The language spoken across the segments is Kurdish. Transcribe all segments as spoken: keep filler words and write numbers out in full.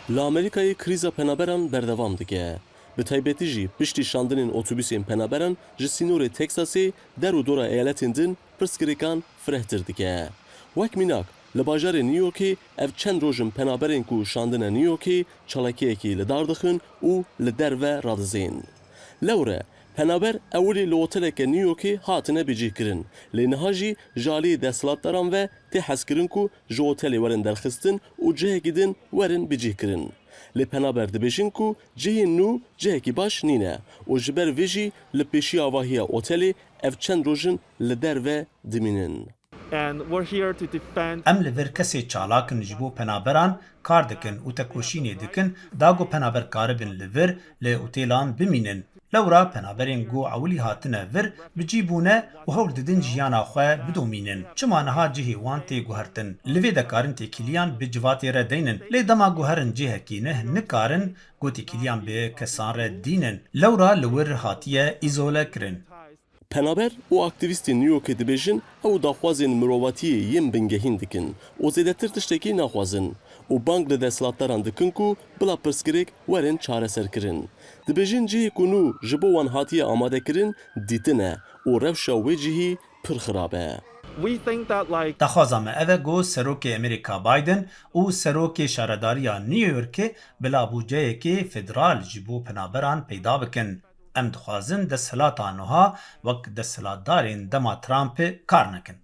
Li Amerîkayê krîza penaberan berdewam dike. Bi taybetî jî piştî şandinên otobusên penaberan ji sînorê Texasê der û dora eyaletên din pirsgirêkan firehtir dike. Wek mînak, li bajarê New Yorkê ev çend roj in penaberên ku şandine New Yorkê çalakiyekî li dar dixin û li derve radizên. Lewre, penaber ewilî li oteleke New Yorkê hatine bicihkirin, lê niha jî ji aliyê desthilatdaran ve tê hezkirin ku ji otelê werin derxistin û cihekî din werin bicihkirin. Lê penaber dibêjin ku cihên nû cihekî baş nîne û ji ber vê jî li pêşiya avahiya otelê ev çend roj in li derve dimînin. And we're here to defend. Em li vir kesê çalak in ji bo penaberan kar dikin û tekoşînê dikin, da ku penaber karibin li vir li otêlan bimînin. Lewra penaberên ku ewilî hatine vir bi cî bûne û hewl didin jiyana xwe bidomînin. Çima niha cihê wan tê guhertin? Li vê de karin têkiliyan bi civatê re deynin, lê dema guherin cihekî neh nikarin ku têkiliyan bi kesan re dînin. Lewra li wir hatiye îzole kirin. Penaber û aktîvîstên New Yorkê dibêjin ew daxwazên mirovatiyê yên bingehîn dikin û zêdetir tiştekî naxwazin û bang li desthilatdaran dikin ku bila pirsgirêk werin çareserkirin. Dibêjin cihê ku nû ji bo wan hatiye amadekirin dîtin e û rewşa wê cihî pir xirab e. We think that, like, Daxwaza me ev e ku Serokê Amerîka Biden û Serokê Şaredariya New Yorkê bila bûceyekê federal ji bo penaberan peyda bikin. Em dixwazin desthilata nuha wek desthilatdarên dema Trumpê kar nekin.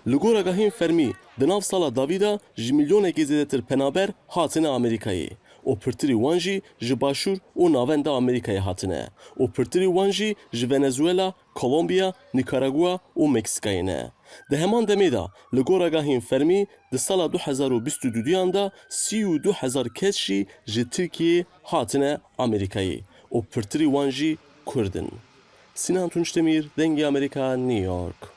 Li gor agahiyên fermî, di nav sala dawî de ji milyonekî zêdetir penaber hatine Amerîkayê û pirtirî wan jî ji başûr û navenda Amerîkayê hatine û pirtirî wan jî ji Venezuela, Kolombiya, Nikaragua û Meksîkayê ne. Di heman demê de, li gor agahiyên fermî, di sala du hezar û bîst û duduyan de sî û du hezar kes jî ji Tirkiyeyê hatine Amerîkayê û pirtirî wan jî Kurd in. Sinan Tunçdemir, Dengê Amerîka, New York.